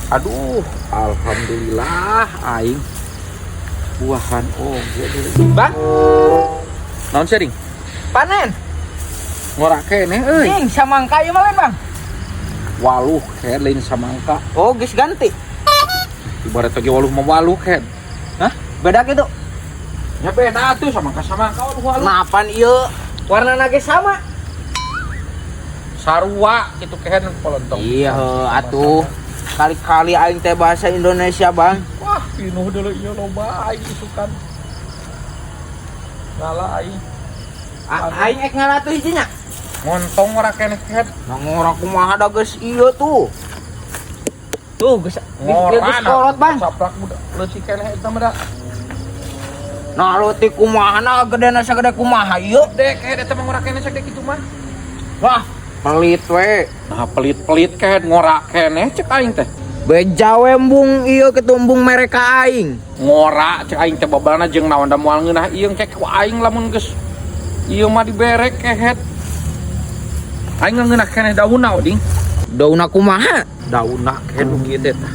Aduh, alhamdulillah aing buahan oge deui. Bang, Naon sering? Panen. Ngora keneh euy. Ding, samangka ieu mah lain, Bang. Waluh kehed lain samangka. Oh, geus ganti. Ibarat lagi waluh mah waluh kehed. Hah? Beda gitu. Ya beda tuh samangka-samangka waluh waluh. Mapan ieu warna ge sama. Sarua gitu kehed polontong. Iya, heuh, atuh. Kali-kali aing teh bahasa Indonesia, Bang. Wah, pinuh dulu ieu loba aing isukan. Ngala aing. Aing ek ngala tuh hijinya. Ngontong ngora keneh kehed. Nah, ngora kumaha da geus ieu tuh. Tuh geus Ngora geus kolot, Bang. Saplak budak leutik keneh eta mah da. Nah, leutik kumaha na gedena sagede kumaha ieu? Gede kehed eta mah ngora keneh sagede kitu mah. Wah, pelit we. Nah, pelit-pelit kehed ngora keneh cek aing teh. Beja we embung ieu ketumbung mereka aing. Ngora cek aing teh babalna jeung naon da moal ngeunah ieu cek ku aing lamun geus ieu mah dibere kehed. Aing ngeunah keneh daunna oding. Daunna kumaha? Daunna kehed nu kieu teh tah.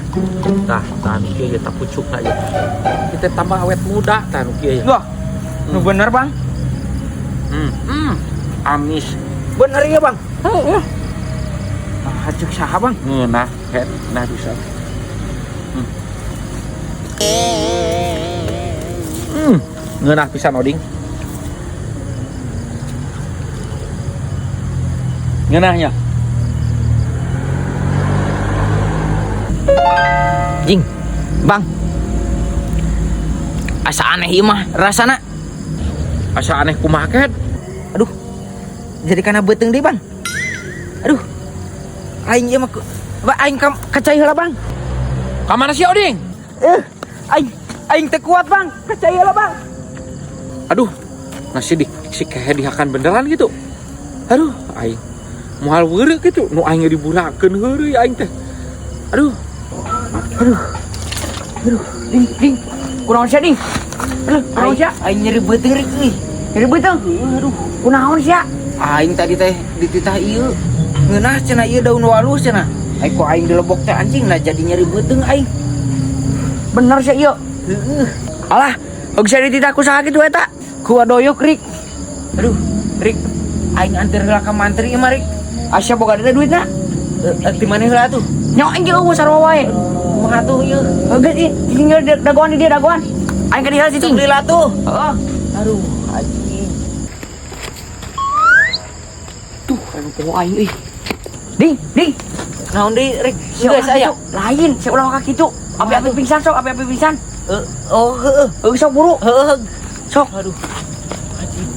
Tah, tah nu kieu tah pucukna ieu. Kita tambah awet muda tah nu kieu ya. Wah, nu bener, Bang. Amis. Bener iya, Bang. Heeh. Ah, cek saha, Bang? Ngeunah kehed nah bisa. Ngeunah pisan oding. Ngeunahnya. Jing, Bang. Asa aneh ieu mah rasana. Asa aneh kumaha kehed? Aduh. Jadi kana beuteung deui, Bang. Aduh. Aing ieu mah Ba, aing kacai heula, Bang. Ka mana sih oding? Aing aing teu kuat, Bang. Kacai heula, Bang. Aduh, nasi di si kehed dihakan beneran gitu. Aduh, aing moal weureuh gitu. Nu aing diburakeun heureuy aing teh. Aduh. Aduh. Aduh, ding, ding. Kunaon sia, ding? Aduh, kunaon sia? Aing nyeri beuteung rik euy. Nyeri beuteung? Aduh, kunaon sia? Aing tadi teh dititah ieu. Ngeunah cenah ieu daun waluh cenah. Aing ku aing dilebok teh anjing nah jadi nyeri beuteung aing. Bener sia ieu. Heeh. Alah, og sia dititah ku saha kitu eta? Ku adoyok rik. Aduh, rik. Aing anter heula ka mantri ieu mah rik. Asya boga teh duitna. Di mana heula tuh? Nyawa aing ge eueuh sarua wae. Kumaha tuh ieu? Heuh geus ieu, tinggal dagoan di dia dagoan. Aing ka dieu cicing. Lila tuh. Heeh. Aduh, anjing. Tuh, anu poho aing euy. Ding, ding. Naon deui, Rik? Geus aya. Lain, sia ulah ka kitu. Api-api pingsan sok, api-api pingsan. Oh, heeh. Heuh sok buru. Heeh. Sok. Aduh. Anjing.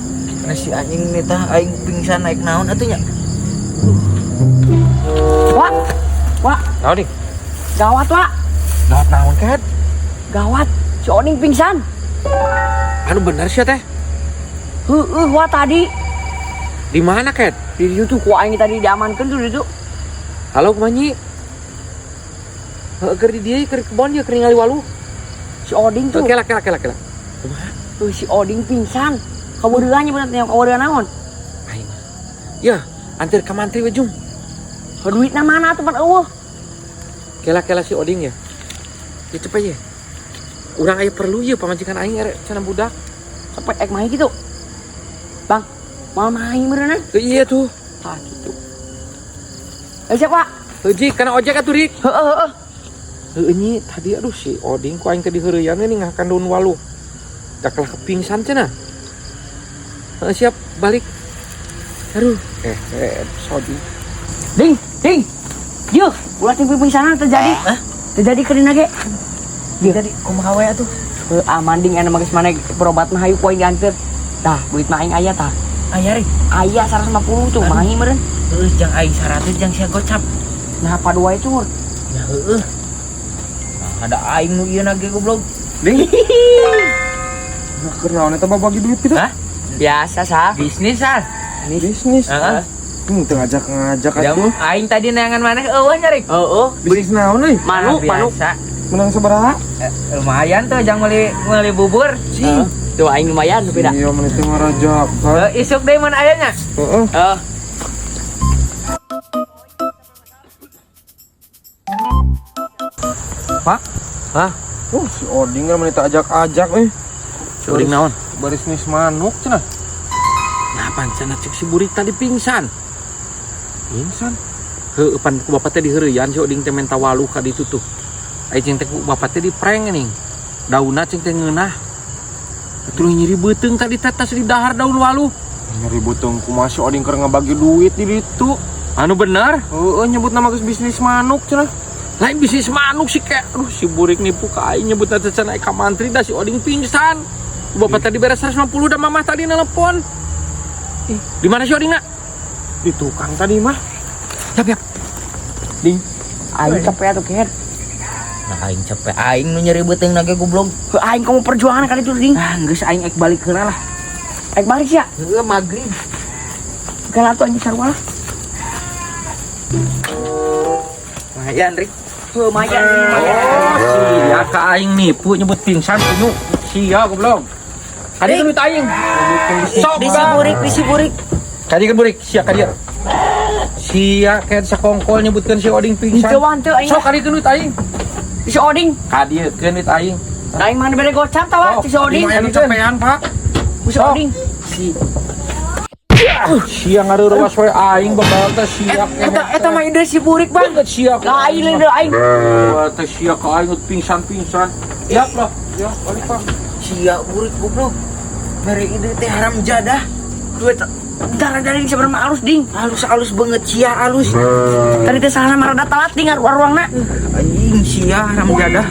Nah, si anjing nih tah aing pingsan naik naon atuh nya? Wak. Wak. Naon ding? Gawat, Wak. Gawat naon, Ket? Gawat. Si Oding pingsan. Anu bener sih teh? Heeh, Wak tadi. Di mana, Ket? Di dieu tuh ku aing tadi diamankeun tuh di dieu. Halo, kumaha nyi? Heuh, keur di dieu, keur kebon ieu keur ningali waluh. Si Oding tuh. Kela, kela, kela, kela. Kumaha? Tuh si Oding pingsan. Kaweureunnya bener teh, kaweureun naon? Aing. Ya, antir ka mantri we jung. Heuh, duitna mana tuh pan eueuh? Kela, kela si Oding ya. Ya cepet ya. Urang aya perlu ieu pamajikan aing erek cenah budak. Cepet ek mahi kitu. Bang, mau mahi meureunna? Heuh, iya tuh. Tah kitu. Siap, Pak. Heuh, Ji, kana ojek atuh, Rik. Heeh, heeh. Heuh, nyi, tadi aduh si Oding ku aing teh diheureuyang nih ngahakan daun waluh. Da kalah kepingsan cenah. Heeh, siap balik. Aduh, sodi. Ding, ding. Yuh, ulah ting pingsanan terjadi. Hah? Terjadi keurina ge. Jadi kumaha we atuh? Heuh, aman ding anu mah geus maneh berobat mah hayu ku aing dianteur. Tah, duit mah aing aya tah. Aya rik. Aya 150 tuh, Aduh. mahi meureun. Heuh, jang aing 100 jang sia gocap. Nah, padu wae cur. Ya heueuh. Nah, ada aing nu ieu na ge goblok. Ding. Nah, keur naon eta bagi duit kitu? Hah? Biasa sah. Bisnis sah. Bisnis. Heeh. Teu ngajak-ngajak Ya, atuh. aing tadi neangan maneh eueuh nya rik. Heeh. Bisnis naon euy? Manuk, Nah, manuk. biasa. Menang sabaraha? Lumayan tuh jang meuli bubur. Heeh. Tuh aing lumayan beda. Iya, mun teh ngarajak. Isuk deui mun aya nya. Heeh. Heeh. Pak. Hah? Oh, si Oding kan menita ajak-ajak eh. Si Oding naon? Baris nis manuk cenah. Nah, pancana cek si burik tadi pingsan. Pingsan. Heueuh, pan ku bapak teh diheureuyan si Oding teh menta waluh ka ditu tuh. Ai cing teh ku bapak teh di prank nih. Daunna cing teh ngeunah. Terus nyeri beuteung tadi teh tas di dahar daun waluh. Nyeri beuteung kumaha si Oding keur ngabagi duit di ditu. Anu bener? Heeh, nyebut nama geus bisnis manuk cenah. Lain bisnis manuk sih kayak aduh si burik nipu ka aing nyebut teh cenah ka mantri dah si Oding pingsan. Bapak tadi beres 150 dah mamah tadi nelpon. Ih, di mana si Oding nak? Di tukang tadi mah. Yap, yap. Ding, aing capek atuh kehed. Nah aing capek aing nu nyeri beuteung ge goblok. Heuh, aing kamu perjuangan kali itu, Ding. Ah geus aing ek balik heula lah. Aing balik sia. Heueuh magrib. Geus atuh anjing sarua lah. Lumayan Rik. Heuh, lumayan, lumayan. Oh, sia ka aing nipu nyebut pingsan kunyu. Sia goblok. Kadi kan duit aing. Sok Di si burik, di si burik. Kadi kan burik, sia ka dia. Sia kayak sakongkol nyebutkeun si Oding pingsan. Henteu wah henteu aing. Sok kadi duit aing. Si Oding. Kadi keun duit aing. Aing mana bere gocap tawa si Oding. Lumayan capean, Pak. Si Oding. Si Sia ngareurewas we aing babal teh sia. Eta eta mah ide si burik, Bang. Banget sia. Lain ide aing. Wah, teh sia ka aing pingsan-pingsan. Yap lah, ya balik Pak. sia burik goblok. Mere ide teh haram jadah. Duit darah dari sebenarnya alus, Ding. Alus-alus banget sia alus. Tadi teh salahna marada telat, Ding, ruangna. Anjing sia haram jadah.